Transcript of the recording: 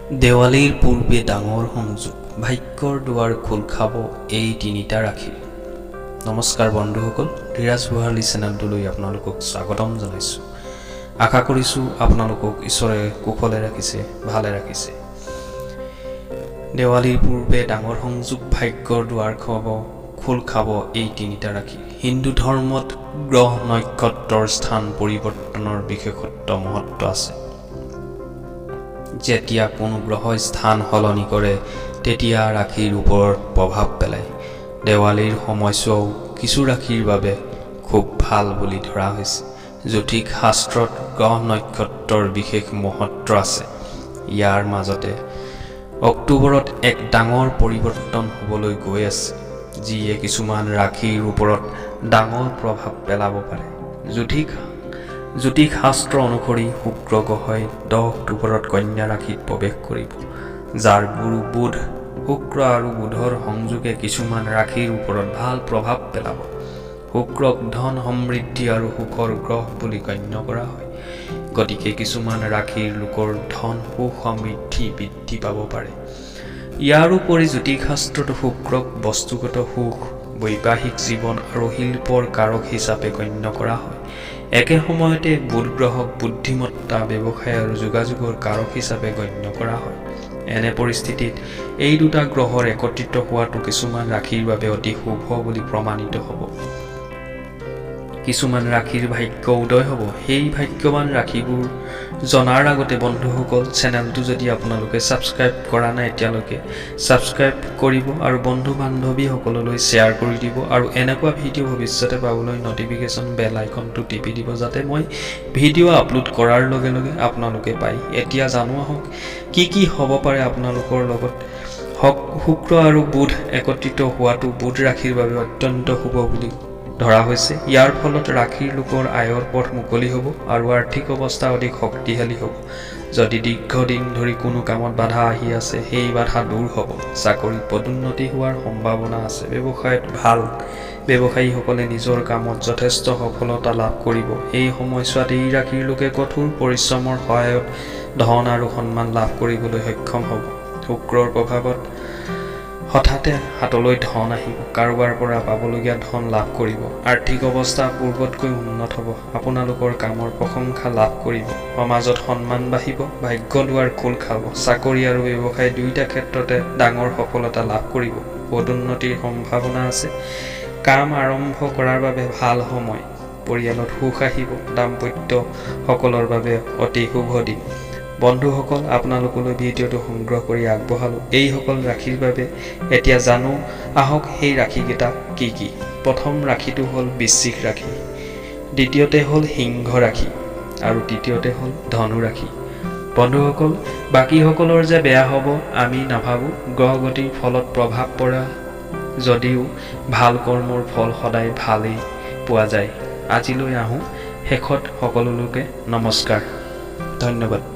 দেৱালীৰ পূৰ্বে ডাঙৰ সংযোগ, ভাগ্যৰ দুৱাৰ খোল খাব এই তিনিটা ৰাশিৰ। নমস্কাৰ বন্ধুসকল, ধীৰাজ ভৰালী চেনেলটোলৈ আপোনালোকক স্বাগতম জনাইছোঁ। আশা কৰিছোঁ আপোনালোকক ঈশ্বৰে কুশলে ৰাখিছে, ভালে ৰাখিছে। দেৱালীৰ পূৰ্বে ডাঙৰ সংযোগ, ভাগ্যৰ দুৱাৰ খোল খাব এই তিনিটা ৰাশি। হিন্দু ধৰ্মত গ্ৰহ নক্ষত্ৰৰ স্থান পৰিৱৰ্তনৰ বিশেষত্ব মহত্ব আছে। যেতিয়া কোনো গ্ৰহই স্থান সলনি কৰে, তেতিয়া ৰাশিৰ ওপৰত প্ৰভাৱ পেলায়। দেৱালীৰ সময়ছোৱাও কিছু ৰাশিৰ বাবে খুব ভাল বুলি ধৰা হৈছে। জ্যোতিষ শাস্ত্ৰত গ্ৰহ নক্ষত্ৰৰ বিশেষ মহত্ব আছে। ইয়াৰ মাজতে অক্টোবৰত এক ডাঙৰ পৰিৱৰ্তন হ'বলৈ গৈ আছে, যিয়ে কিছুমান ৰাশিৰ ওপৰত ডাঙৰ প্ৰভাৱ পেলাব পাৰে। জ্যোতিষ শাস্ত্ৰ অনুসৰি শুক্ৰ গ্ৰহই 10 অক্টোবৰত কন্যা ৰাশিত প্ৰৱেশ কৰিব, যাৰ গুৰু বুধ। শুক্ৰ আৰু বুধৰ সংযোগে কিছুমান ৰাশিৰ ওপৰত ভাল প্ৰভাৱ পেলাব। শুক্ৰক ধন, সমৃদ্ধি আৰু সুখৰ গ্ৰহ বুলি গণ্য কৰা হয়। গতিকে কিছুমান ৰাশিৰ লোকৰ ধন, সুখ, সমৃদ্ধি বৃদ্ধি পাব পাৰে। ইয়াৰোপৰি জ্যোতিষশাস্ত্ৰত শুক্ৰক বস্তুগত সুখ, বৈবাহিক জীৱন আৰু শিল্পৰ কাৰক হিচাপে গণ্য কৰা হয়। একে সময়তে বুধ গ্ৰহক বুদ্ধিমত্তা, ব্যৱসায় আৰু যোগাযোগৰ কাৰক হিচাপে গণ্য কৰা হয়। এনে পৰিস্থিতিত এই দুটা গ্ৰহৰ একত্ৰিত হোৱাটো কিছুমান ৰাশিৰ বাবে অতি শুভ বুলি প্ৰমাণিত হ'ব। কিছুমান ৰাশিৰ ভাগ্য উদয় হ'ব। সেই ভাগ্যৱান ৰাশিবোৰ জনাৰ আগতে বন্ধুসকল, চেনেলটো যদি আপোনালোকে ছাবস্ক্ৰাইব কৰা নাই এতিয়ালৈকে, ছাবস্ক্ৰাইব কৰিব আৰু বন্ধু বান্ধৱীসকললৈ শ্বেয়াৰ কৰি দিব আৰু এনেকুৱা ভিডিঅ' ভৱিষ্যতে পাবলৈ ন'টিফিকেশ্যন বেল আইকনটো টিপি দিব, যাতে মই ভিডিঅ' আপলোড কৰাৰ লগে লগে আপোনালোকে পায়। এতিয়া জানো আহক কি কি হ'ব পাৰে আপোনালোকৰ লগত। শুক্ৰ আৰু বুধ একত্ৰিত হোৱাটো বুধ ৰাশিৰ বাবে অত্যন্ত শুভ বুলি ধৰা হৈছে। ইয়াৰ ফলত ৰাশিৰ লোকৰ আয়ৰ পথ মুকলি হ'ব আৰু আৰ্থিক অৱস্থা অধিক শক্তিশালী হ'ব। যদি দীৰ্ঘদিন ধৰি কোনো কামত বাধা আহি আছে, সেই বাধা দূৰ হ'ব। চাকৰিত পদোন্নতি হোৱাৰ সম্ভাৱনা আছে। ব্যৱসায়ত ভাল। ব্যৱসায়ীসকলে নিজৰ কামত যথেষ্ট সফলতা লাভ কৰিব। এই সময়ছোৱাত এই ৰাশিৰ লোকে কঠোৰ পৰিশ্ৰমৰ সহায়ত ধন আৰু সন্মান লাভ কৰিবলৈ সক্ষম হ'ব। শুক্ৰৰ প্ৰভাৱত হঠাতে হাতলৈ ধন আহিব। কাৰোবাৰ পৰা পাবলগীয়া ধন লাভ কৰিব। আৰ্থিক অৱস্থা পূৰ্বতকৈ উন্নত হ'ব। আপোনালোকৰ কামৰ প্ৰশংসা লাভ কৰিব। সমাজত সন্মান বাঢ়িব। ভাগ্য দুৱাৰ খোল খাব। চাকৰি আৰু ব্যৱসায় দুয়োটা ক্ষেত্ৰতে ডাঙৰ সফলতা লাভ কৰিব। পদোন্নতিৰ সম্ভাৱনা আছে। কাম আৰম্ভ কৰাৰ বাবে ভাল সময়। পৰিয়ালত সুখ আহিব। দাম্পত্য সকলৰ বাবে অতি শুভ দিন। বন্ধুসকল, আপোনালোকলৈ ভিডিঅ'টো সংগ্ৰহ কৰি আগবঢ়ালোঁ এইসকল ৰাশিৰ বাবে। এতিয়া জানো আহক সেই ৰাশিকেইটা কি কি। প্ৰথম ৰাশিটো হ'ল বৃশ্চিক ৰাশি, দ্বিতীয়তে হ'ল সিংহ ৰাশি আৰু তৃতীয়তে হ'ল ধনু ৰাশি। বন্ধুসকল, বাকীসকলৰ যে বেয়া হ'ব আমি নাভাবোঁ। গ্ৰহগতিৰ ফলত প্ৰভাৱ পৰা যদিও ভাল কৰ্মৰ ফল সদায় ভালেই পোৱা যায়। আজিলৈ আহোঁ। শেষত সকলোলৈকে নমস্কাৰ, ধন্যবাদ।